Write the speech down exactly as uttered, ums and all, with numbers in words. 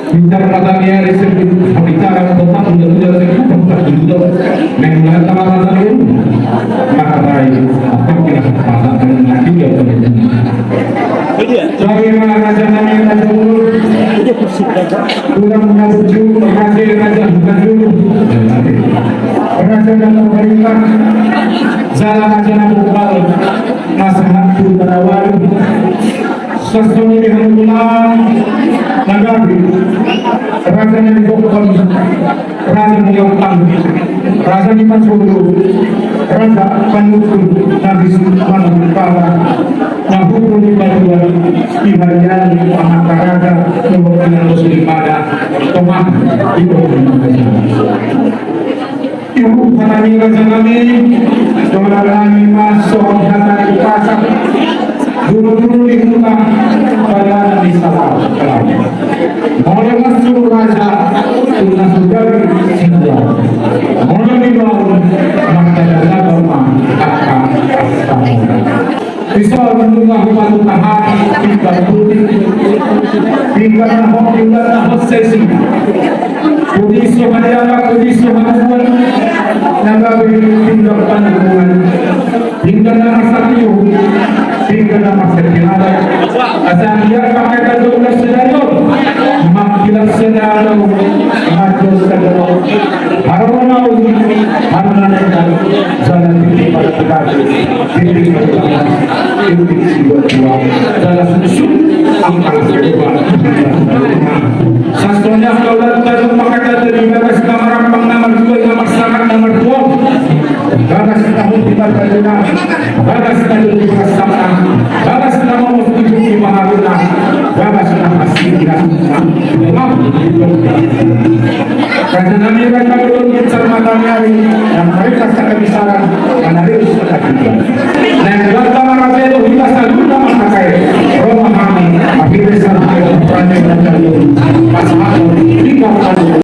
Bicara mata ni ari sebut bicara kota muda-muda sebut kota muda. Memang mata ni mata baik. Apa kita mata ni mata. Bagaimana raja nami raja ulun? Tulang raja raja raja. Raja dan pemerintah. Salah raja nami. Masalah tu tarawal. Sasoni di hanggulan na gabe raja na di Bokkon, raja na di Ompang, raja di Masulu, raja panutur na di Sumpang Utara, na hukum di Batuan, di Mariani, Amanta Raja, Timur Tengah, Muslim Pada, Tomang, di Bokkon. Ibu hata ni raja nami, dongan nami masuk hata ni pasak, dulu-dulu di huta, pada di salah, salah. Mulai masuk raja, tuna sudah singgah. Mulai di bawah, maka ada nama, kata, kata. Isol mundunga hupaluta hami, pinggan putih, pinggan na hot, pinggan na hot sesi. Putih so hadiapa, putih so haduan, na gabe pinggan pandukungan, pinggan na masa piu, pinggan na masa pinada. Asa dia pakai baju ulas sedayo, makilas sedayo, maju sedayo. Harona uli, harona neta, jalan tinggi pada pegawai, tinggi pada pegawai, tinggi si dua dua, jalan susu, angkal kedua. Sastonya kau dan baru maka kata di bagas nama rampang nama dua, nama sangat nama dua. Bagas tahu di bagas nama. Bagas na di bagas sama, bagas na mamos di bumi maharuna, bagas na masih di rasuna. Raja nami raja ulun di sarmata ni ari, na mereka saka bisaran, na rius saka bisaran.